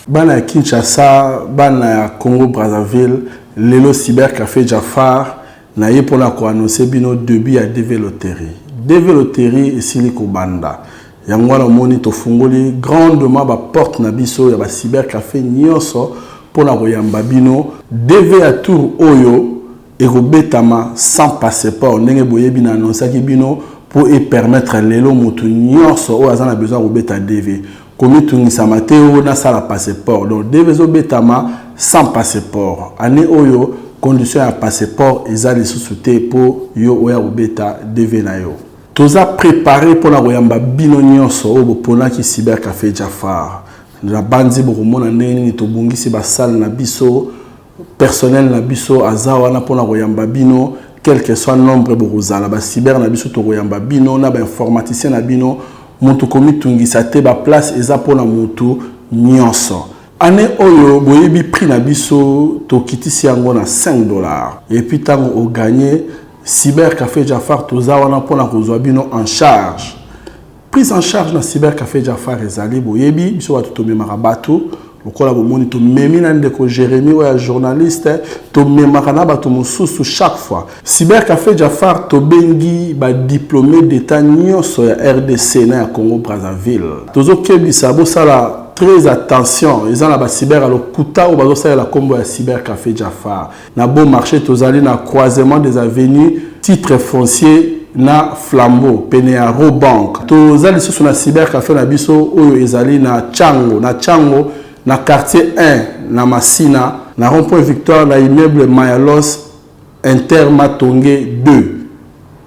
Bana ya Kinshasa, bana ya Congo Brazzaville, lelo Cyber Café Jafar naye mpona koannoncer bino début ya DV Loterie. DV Loterie esili kobanda. Yango wana omoni tofungoli grandement baporte na biso ya bacyber café nyonso mpona koyamba bino. DV ya tour oyo ekobetama sans passeport, ndenge boyebi na annonçaki bino, mpo epermettre lelo motu nyonso oyo aza na besoin ya kobeta DV komitungisama te oyo nasala passeport. Donc DV ezobetama sans passeport. Année oyo, condition ya passeport eza lisusu te mpo yo oya kobeta DV na yo. Toza préparé mpona koyamba bino nyonso oyo boponaki Cyber Café Jafar. Na bandi bokomona ndenge nini tobongisi basale na biso. Personnel na biso aza wana mpona koyamba bino, quel que soit nombre bokozala. Bacyber na biso tokoyamba bino na bainformaticien na bino. Motu komitungisa te, baplace eza mpona motu nyonso. Année oyo, boyebi prix na biso, tokitisi yango na 5 $. Et puis ntango ogagner, Cyber Café Jafar toza wana mpona kozwa bino en charge. Prise en charge na Cyber Café Jafar ezali, boyebi biso bato tomemaka bato. Lokola bomoni, tomemi na ndeko Jérémi oyo ya journaliste, tomemaka na bato mosusu. Chaque fois Cyber Café Jafar tobengi badiplômé d'état nyonso ya RDC na ya Congo Brazzaville. Tozokebisa, bosala très attention, eza na bacyber ya lokuta oyo bazosalela nkombo ya Cyber Café Jafar. Na Beau Marché, tozali na croisement des avenues Titre Foncier na Flambeau, pene ya Robank. Toza lisusu na cyber café na biso oyo ezali na Tshangu, na Tshangu, na quartier 1, na Masina, na rond-point Victoire, na immeuble Mayalos Inter Matonge 2,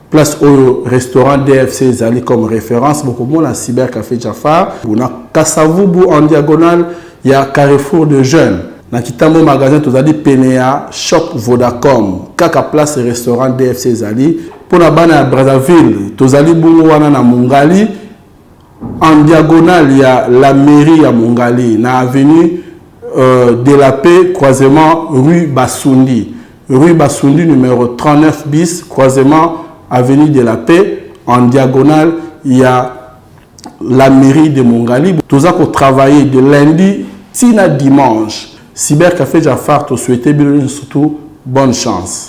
place oyo restaurant DFC ezali comme référence. Bokomona Cyber Café Jafar na Kasavubu, en diagonale ya Carrefour de Jeunes. Na Kitambo Magasin, tozali pene ya shop Vodacom, kaka place restaurant DFC ezali. Mpona bana ya Brazzaville, tozali bongo wana na Mongali, en diagonale ya la mairie ya Mongali, na avenue de la Paix, croisement rue Basundi, rue Basundi numéro 39 bis, croisement avenue de la Paix, en diagonale ya la mairie de Mongali. Toza kotravailler de lundi tina dimanche. Cyber Café Jafar tosouhaite bino surtout bonne chance.